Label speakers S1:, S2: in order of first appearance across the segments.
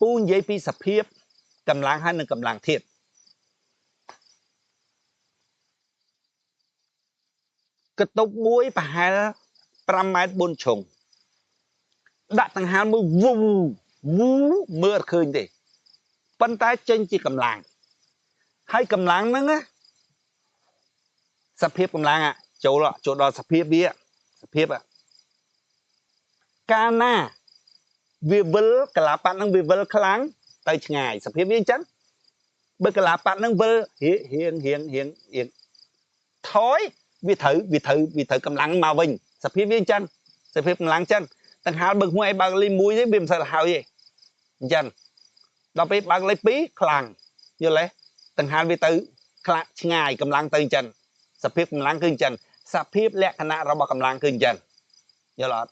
S1: ពូនិយាយពីសភាពកម្លាំងហើយនិងកម្លាំងធាតុកតុបមួយប្រហែល5ម៉ែត្រ4ជ្រុងដាក់ដង្ហាលមួយវូវូមើលអត់ឃើញទេប៉ុន្តែចេញជាកម្លាំងហើយកម្លាំងហ្នឹងណាសភាពកម្លាំងចូលដល់សភាពវាសភាពកាលណាវាវិលកលាបៈហ្នឹងវាវិលខ្លាំងទៅឆ្ងាយសភាពវាអញ្ចឹងបើកលាបៈហ្នឹងវិលរៀងរៀងរៀងរៀងរៀងថយវាត្រូវវាត្រូវវាត្រូវកម្លាំងមកវិញសភាពវាអញ្ចឹងសភាពកម្លាំងអញ្ចឹងដង្ហាលបើមួយឯងបើកលេខ1ទេវាមិនសូវហើយទេអញ្ចឹងដល់ពេលបើកលេខ2ខ្លាំងយល់ទេដង្ហាលវាទៅខ្លាំងឆ្ងាយកម្លាំងទៅអញ្ចឹងសភាពកម្លាំងគឺអញ្ចឹងសភាពលក្ខណៈរបស់កម្លាំងគឺអញ្ចឹងយល់អត់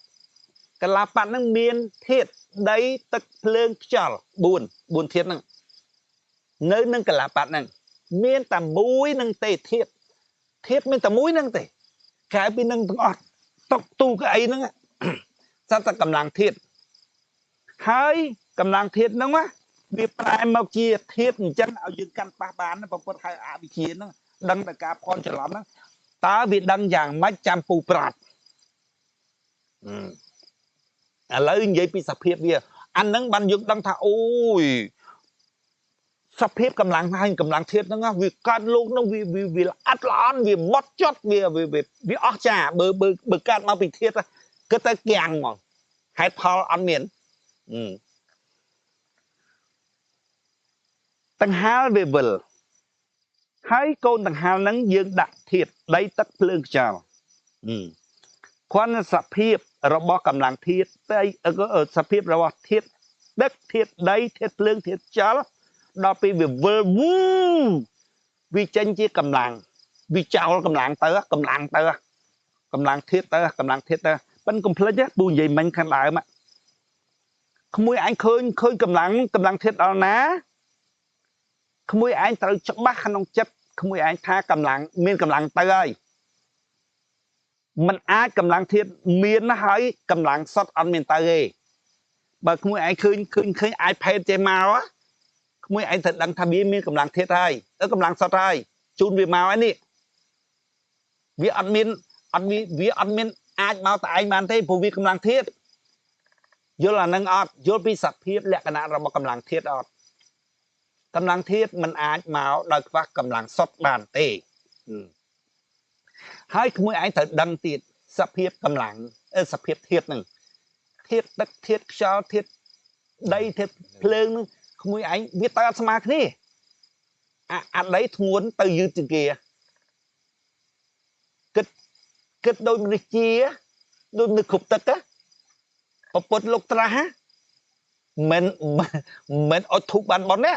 S1: កលាបៈហ្នឹងមានធាតុដីទឹកភ្លើងខ្យល់4ធាតុហ្នឹងនៅនឹងកលាបៈហ្នឹងមានតែមួយនឹងទេធាតុធាតុមានតែមួយនឹងទេក្រៅពីនឹងទាំងអស់តុកទូកអីហ្នឹងសត្វតែកម្លាំងធាតុហើយកម្លាំងធាតុហ្នឹងណាវាប្រែមកជាធាតុអញ្ចឹងឲ្យយើងកាន់ប៉ះបានប្រពុតហៅអវិជ្ជាហ្នឹងដឹងតែការផន់ច្រឡំហ្នឹងតើវាដឹងយ៉ាងម៉េចចាំពូប្រាប់ឥឡូវនិយាយពីសភាពវាអាហ្នឹងបានយើងដឹងថាអូយសភាពកម្លាំងហើយកម្លាំងធាតុហ្នឹងវាកើតលោកហ្នឹងវាវាល្អិតល្អន់វាម៉ត់ចត់វាវាអស់ចាបើបើបើកើតមកពីធាតុគឺទៅគាំងហ្មងហេតុផលអត់មានដង្ហាលវាវិលហើយកូនដង្ហាលហ្នឹងយើងដាក់ធាតុដីទឹកភ្លើងខ្យល់គ្រាន់សភាពរបស់កម្លាំងធាតុដីសភាពរបស់ធាតុទឹកធាតុដីធាតុភ្លើងធាតុខ្យល់ដល់ពេលវាវិលវូវាចេញជាកម្លាំងវាចោលកម្លាំងទៅកម្លាំងទៅកម្លាំងធាតុទៅកម្លាំងធាតុទៅប៉ិនកុំភ្លេចពូនិយាយមិញខាងដើមក្មួយឯងឃើញឃើញកម្លាំងកម្លាំងធាតុដល់ណាក្មួយឯងត្រូវច្បាស់ក្នុងចិត្តក្មួយឯងថាកម្លាំងមានកម្លាំងទៅហើយมันអាចកម្លាំងធាតុមានណាហើយកម្លាំងសុទ្ធអត់មានទៅទេបើក្មួយឯងឃើញឃើញឃើញ iPad ចេះមកក្មួយឯងត្រូវដឹងថាវាមានកម្លាំងធាតុហើយទៅកម្លាំងសុទ្ធហើយជូនវាមកហើយនេះវាអត់មានអត់វាអត់មានអាចមកតែឯងបានទេព្រោះវាកម្លាំងធាតុយល់អានឹងអត់យល់ពីសភាពលក្ខណៈរបស់កម្លាំងធាតុអត់កម្លាំងធាតុมันអាចមកដោយខ្វះកម្លាំងសុទ្ធបានទេហើយក្មួយឯងត្រូវដឹងទៀតសភាពកម្លាំងសភាពធាតុហ្នឹងធាតុទឹកធាតុខ្យល់ធាតុដីធាតុភ្លើងហ្នឹងក្មួយឯងវាទៅអត់ស្មើគ្នាអាដីធ្ងន់ទៅយឺតជាងគេគិតគិតដូចមនុស្សជាដូចមនុស្សគ្រប់ទឹកណាពពុទ្ធលោកត្រាស់មិនមិនអត់ធូបបានប៉ុនណា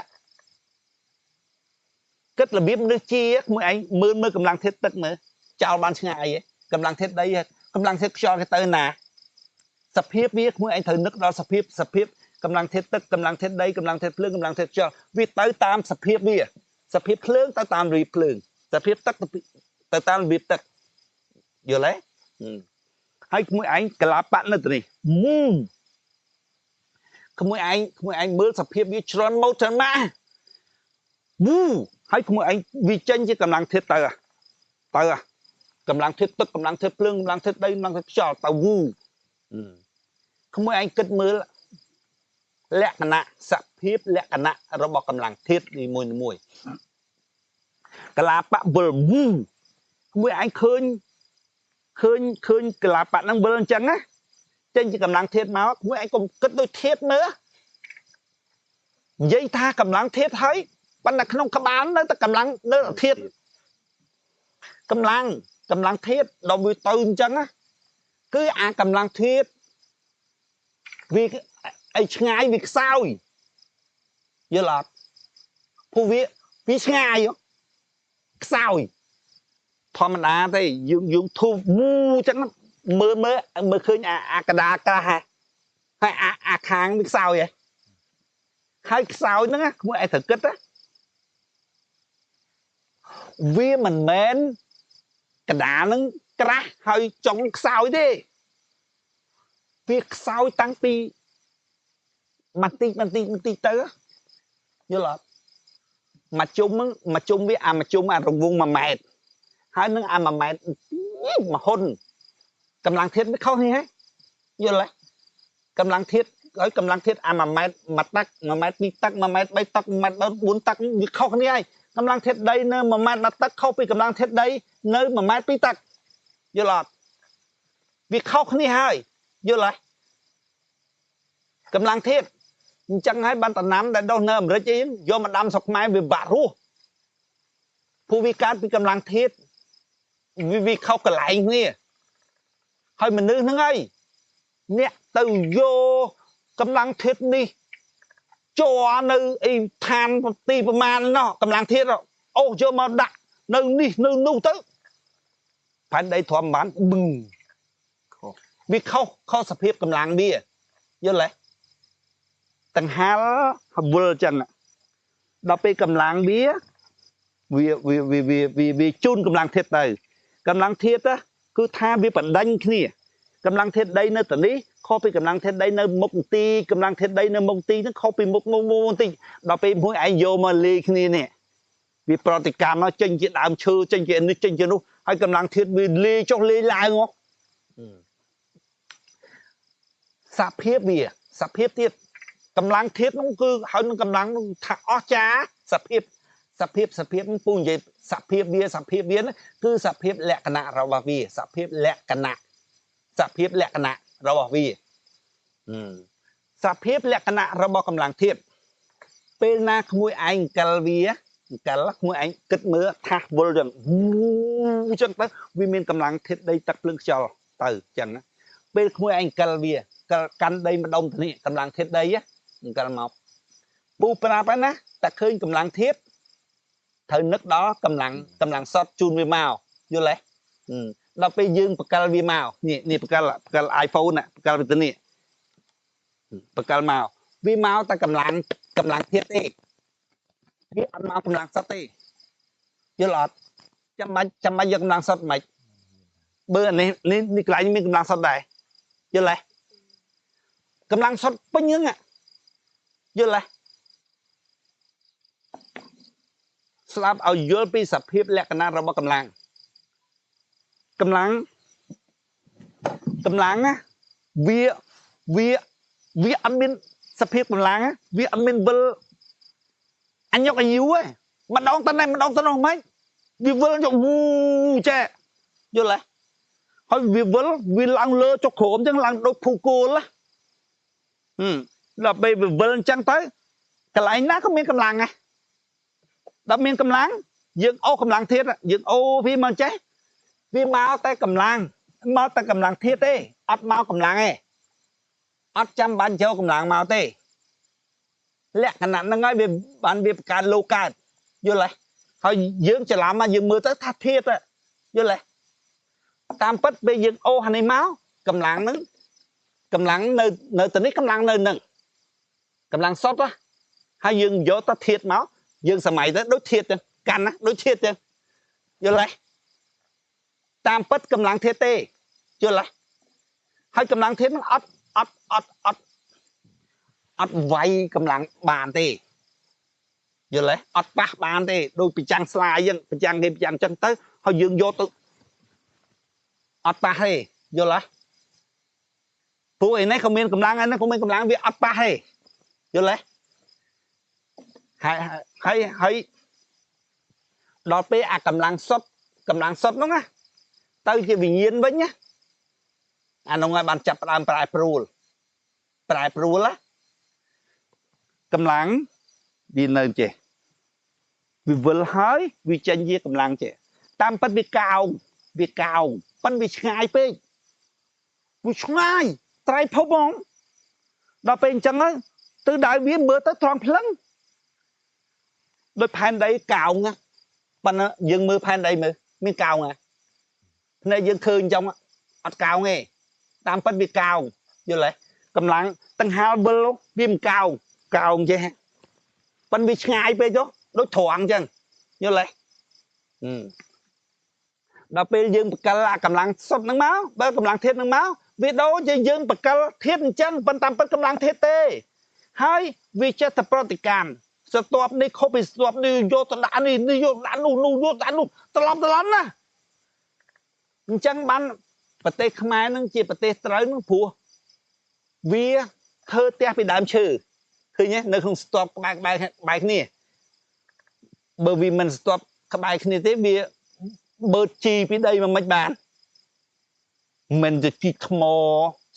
S1: គិតរបៀបមនុស្សជាក្មួយឯងមើលមើលកម្លាំងធាតុទឹកមើលចោលបានឆ្ងាយឯងកម្លាំងធាតុដីកម្លាំងធាតុខ្យល់គេទៅណាសភាពវាក្មួយឯងត្រូវនឹកដល់សភាពសភាពកម្លាំងធាតុទឹកកម្លាំងធាតុដីកម្លាំងធាតុភ្លើងកម្លាំងធាតុខ្យល់វាទៅតាមសភាពវាសភាពភ្លើងទៅតាមរបៀបភ្លើងសភាពទឹកទៅតាមរបៀបទឹកយល់ទេហើយក្មួយឯងកលាបៈនៅទីនេះមូក្មួយឯងក្មួយឯងមើលសភាពវាជ្រន់មកច្រើនម៉ាមូហើយក្មួយឯងវាចេញជាកម្លាំងធាតុទៅទៅកម្លាំងធាតុទឹកកម្លាំងធាតុភ្លើងកម្លាំងធាតុដីកម្លាំងធាតុខ្យល់ទៅវូក្មួយឯងគិតមើលលក្ខណៈសភាពលក្ខណៈរបស់កម្លាំងធាតុនីមួយៗកលាបៈវិលវូក្មួយឯងឃើញឃើញឃើញកលាបៈហ្នឹងវិលអញ្ចឹងណាចេញជាកម្លាំងធាតុមកក្មួយឯងកុំគិតដូចធាតុមើលនិយាយថាកម្លាំងធាតុហើយប៉ុន្តែក្នុងក្បាលនៅតែកម្លាំងនៅធាតុកម្លាំងកម្លាំងធាតុដល់វាទៅអញ្ចឹងណាគឺអាកម្លាំងធាតុវាអីឆ្ងាយវាខ្សោយយល់អត់ព្រោះវាវាឆ្ងាយខ្សោយធម្មតាទេយើងយើងធូបវូអញ្ចឹងមើលមើលមើលឃើញអាអាកដាក្រាស់ហើយអាអាខាងវាខ្សោយហ៎ហើយខ្សោយហ្នឹងណាក្មួយឯងត្រូវគិតណាវាមិនមែនកដាហ្នឹងក្រាស់ហើយចុងខ្សោយទេវាខ្សោយតាំងពី បន្តិចបន្តិចបន្តិចទៅយល់អត់មួយជុំមួយជុំវាអាមួយជុំអារង្វង់1ម៉ែត្រហើយនឹងអា1ម៉ែត្រមួយហ៊ុនកម្លាំងធាតុវាខុសនេះហ៎យល់ទេកម្លាំងធាតុហើយកម្លាំងធាតុអា1ម៉ែត្រ1តាក់1ម៉ែត្រ2តាក់1ម៉ែត្រ3តាក់1ម៉ែត្រ4តាក់វាខុសគ្នាហើយកម្លាំងធាតុដីនៅ1ម៉ែត្រ1តាក់ខុសពីកម្លាំងធាតុដីនៅ1ម៉ែត្រ2តាក់យល់អត់វាខុសគ្នាហើយយល់ទេកម្លាំងធាតុអញ្ចឹងហើយបានតំណាំដែលដុះនៅអាមេរិកអីយកមកដាំស្រុកខ្មែរវាបាក់រស់ព្រោះវាកើតពីកម្លាំងធាតុវាខុសកន្លែងគ្នាហើយមនុស្សហ្នឹងហើយអ្នកទៅយកកម្លាំងធាតុនេះជ័រនៅអីឋានទីប្រមាណណោះកម្លាំងធាតុអូសយកមកដាក់នៅនេះនៅនោះទៅផែនដីធំបានបឹងវាខុសខុសសភាពកម្លាំងវាយល់ទេតង្ហាលវល់ចឹងដល់ពេលកម្លាំងវាវាវាវាវាវាជូនកម្លាំងធាតុទៅកម្លាំងធាតុគឺថាវាបណ្ដេញគ្នាកម្លាំងធាតុដីនៅទីនេះខុសពីកម្លាំងធាតុដីនៅមុខទីកម្លាំងធាតុដីនៅមុខទីហ្នឹងខុសពីមុខមុខមុខទីដល់ពេលមួយឯងយកមកលាយគ្នានេះវាប្រតិកម្មមកចេញជាដើមឈើចេញជានេះចេញជានោះហើយកម្លាំងធាតុវាលាយចុះលាយឡើងហ៎សភាពវាសភាពទៀតកម្លាំងធាតុនោះគឺហើយនឹងកម្លាំងនោះថាអស្ចារ្យសភាពសភាពសភាពពូនិយាយសភាពវាសភាពវាគឺសភាពលក្ខណៈរបស់វាសភាពលក្ខណៈសភាពលក្ខណៈរបស់វាសភាពលក្ខណៈរបស់កម្លាំងធាតុពេលណាក្មួយឯងកិលវាកិលក្មួយឯងគិតមើលថាសវល់ចឹងចឹងទៅវាមានកម្លាំងធាតុដីទឹកភ្លើងខ្យល់ទៅចឹងពេលក្មួយឯងកិលវាកិលកាន់ដីម្ដុំទៅនេះកម្លាំងធាតុដីកិលមកពូប្រាប់ហើយណាតែឃើញកម្លាំងធាតុត្រូវនឹកដល់កម្លាំងកម្លាំងសតជូនវាមកយល់ទេដល់ពេលយើងបកលវាមកនេះនេះបកលបកល iPhone ណាបកលវាទៅនេះបកលមកវាមកតែកម្លាំងកម្លាំងធាតុទេវាអត់មកកម្លាំងសតទេយល់អត់ចាំបាច់ចាំបាច់យកកម្លាំងសតមិនបើអានេះនេះនេះកន្លែងមានកម្លាំងសតដែរយល់ទេកម្លាំងសតពេញហ្នឹងយល់ទេស្លាប់ឲ្យយល់ពីសភាពលក្ខណៈរបស់កម្លាំងកម្លាំងកម្លាំងណាវាវាវាអត់មានសភាពកម្លាំងវាអត់មានវិលអញយកអាយុទេម្ដងទៅនេះម្ដងទៅនោះមិនវាវិលយកវូចេះយល់ទេហើយវាវិលវាឡើងលើចុះក្រោមអញ្ចឹងឡើងដូចភូគោលណាដល់ពេលវាវិលអញ្ចឹងទៅកន្លែងណាក៏មានកម្លាំងដែរដល់មានកម្លាំងយើងអូសកម្លាំងធាតុយើងអូវាមកចេះវាមកតែកម្លាំងមកតែកម្លាំងធាតុទេអត់មកកម្លាំងទេអត់ចាំបាច់យកកម្លាំងមកទេលក្ខណៈហ្នឹងហើយវាបានវាបង្កើតលោកកើតយល់ទេហើយយើងច្រឡំមកយើងមើលទៅថាធាតុយល់ទេតាមពិតពេលយើងអូសអានេះមកកម្លាំងហ្នឹងកម្លាំងនៅនៅទៅនេះកម្លាំងនៅហ្នឹងកម្លាំងសុទ្ធហើយយើងយកទៅធាតុមកយើងសម័យទៅដូចធាតុចឹងកាន់ណាដូចធាតុចឹងយល់ទេតាមពិតកម្លាំងធាតុទេយល់ទេហើយកម្លាំងធាតុហ្នឹងអត់អត់អត់អត់អត់វាយកម្លាំងបានទេយល់ទេអត់ប៉ះបានទេដូចប្រចាំងស្លាយចឹងប្រចាំងគេប្រចាំងចឹងទៅហើយយើងយកទៅអត់ប៉ះទេយល់ទេព្រោះឯនេះក៏មានកម្លាំងឯនេះក៏មានកម្លាំងវាអត់ប៉ះទេយល់ទេហើយហើយហើយដល់ពេលអាកម្លាំងសុទ្ធកម្លាំងសុទ្ធហ្នឹងណាទៅជាវិញ្ញាណវិញណាអានោះហើយបានចាប់ផ្ដើមប្រែប្រួលប្រែប្រួលណាកម្លាំងវានៅចេះវាវិលហើយវាចេញជាកម្លាំងចេះតាមពិតវាកោងវាកោងប៉ិនវាឆ្ងាយពេកវាឆ្ងាយត្រៃភពហ្មងដល់ពេលអញ្ចឹងទៅទិសដៅវាមើលទៅត្រង់ភ្លឹងដោយផែនដីកោងណាប៉ុន្តែយើងមើលផែនដីមើលមានកោងណាភ្នែកយើងឃើញអញ្ចឹងអត់កោងទេតាមពិតវាកោងយល់ទេកម្លាំងតង្ហាលវិលវាមិនកោងកោងចេះប៉ុន្តែវាឆ្ងាយពេកចុះដូចត្រង់អញ្ចឹងយល់ទេដល់ពេលយើងបកលអាកម្លាំងសុទ្ធហ្នឹងមកបើកម្លាំងធាតុហ្នឹងមកវាដូចជាយើងបកលធាតុអញ្ចឹងប៉ុន្តែតាមពិតកម្លាំងធាតុទេ ហើយវាចេះតែប្រតិកម្មស្ទាប់នេះខុសពីស្ទាប់នេះយកទៅដាក់នេះនេះយកដាក់នោះនោះយកដាក់នោះត្រឡប់ត្រឡំណាអញ្ចឹងបានប្រទេសខ្មែរនឹងជាប្រទេសត្រូវនឹងព្រោះវាធ្វើផ្ទះពីដើមឈើឃើញទេនៅក្នុងស្ទាប់ក្បែរក្បែរក្បែរគ្នាបើវាមិនស្ទាប់ក្បែរគ្នាទេវាបឺតជីពីដីមកមិនបានមិនទៅជីថ្ម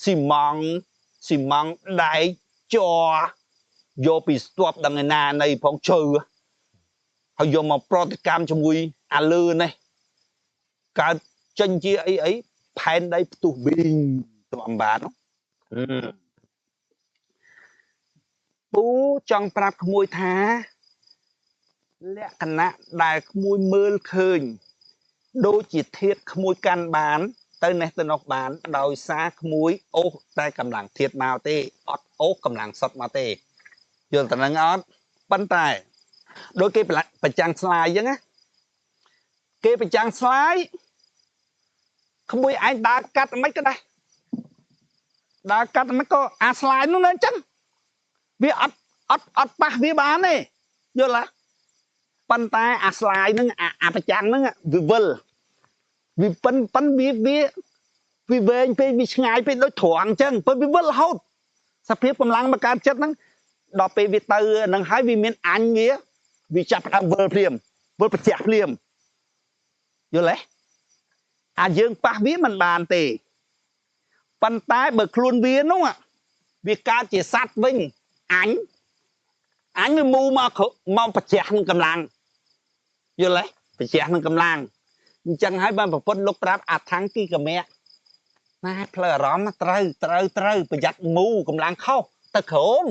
S1: ស៊ីម៉ង់ស៊ីម៉ង់ដែកជ័រយកពីស្ទាប់ដឹងឯណានៃផងឈើហើយយកមកប្រតិកម្មជាមួយអាលឺនេះកើតចេញជាអីអីផែនដីផ្ទុះប៊ីងទៅអំបានពូចង់ប្រាប់ក្មួយថាលក្ខណៈដែលក្មួយមើលឃើញដូចជាធាតក្មួយកាន់បាន ទៅនេះទៅនោះបានដោយសារក្មួយអូសតែកម្លាំងធាតមកទេអត់អូសកម្លាំងសុទ្ធមកទេយល់តំណឹងអត់ប៉ុន្តែដូចគេប្រចាំងស្លាយអញ្ចឹងណាគេប្រចាំងស្លាយក្មួយឯងដើរកាត់មិនក៏ដែរដើរកាត់មិនក៏អាស្លាយនោះនៅអញ្ចឹងវាអត់អត់អត់ប៉ះវាបានទេយល់ទេប៉ុន្តែអាស្លាយហ្នឹងអាប្រចាំងហ្នឹងវាវិលវាប៉ិនប៉ិនវាវាវាវែងពេកវាឆ្ងាយពេកដូចត្រង់អញ្ចឹងប៉ុន្តែវាវិលរហូតសភាពកម្លាំងមកកើតចិត្តហ្នឹងដល់ពេលវាទៅហ្នឹងហើយវាមានអញវាវាចាប់ផ្ដើមវិលភ្លាមវិលប្រជះភ្លាមយល់ទេអាយើងប៉ះវាមិនបានទេប៉ុន្តែបើខ្លួនវានោះវាកើតជាសត្វវិញអញអញវាមូមកមកប្រជះនឹងកម្លាំងយល់ទេប្រជះនឹងកម្លាំងអញ្ចឹងហើយបានប្រពន្ធលោកប្រាប់អាថាំងគីកមៈណាផ្លូវអារម្មណ៍ត្រូវត្រូវត្រូវប្រយ័ត្នមូកម្លាំងខុសទៅក្រោម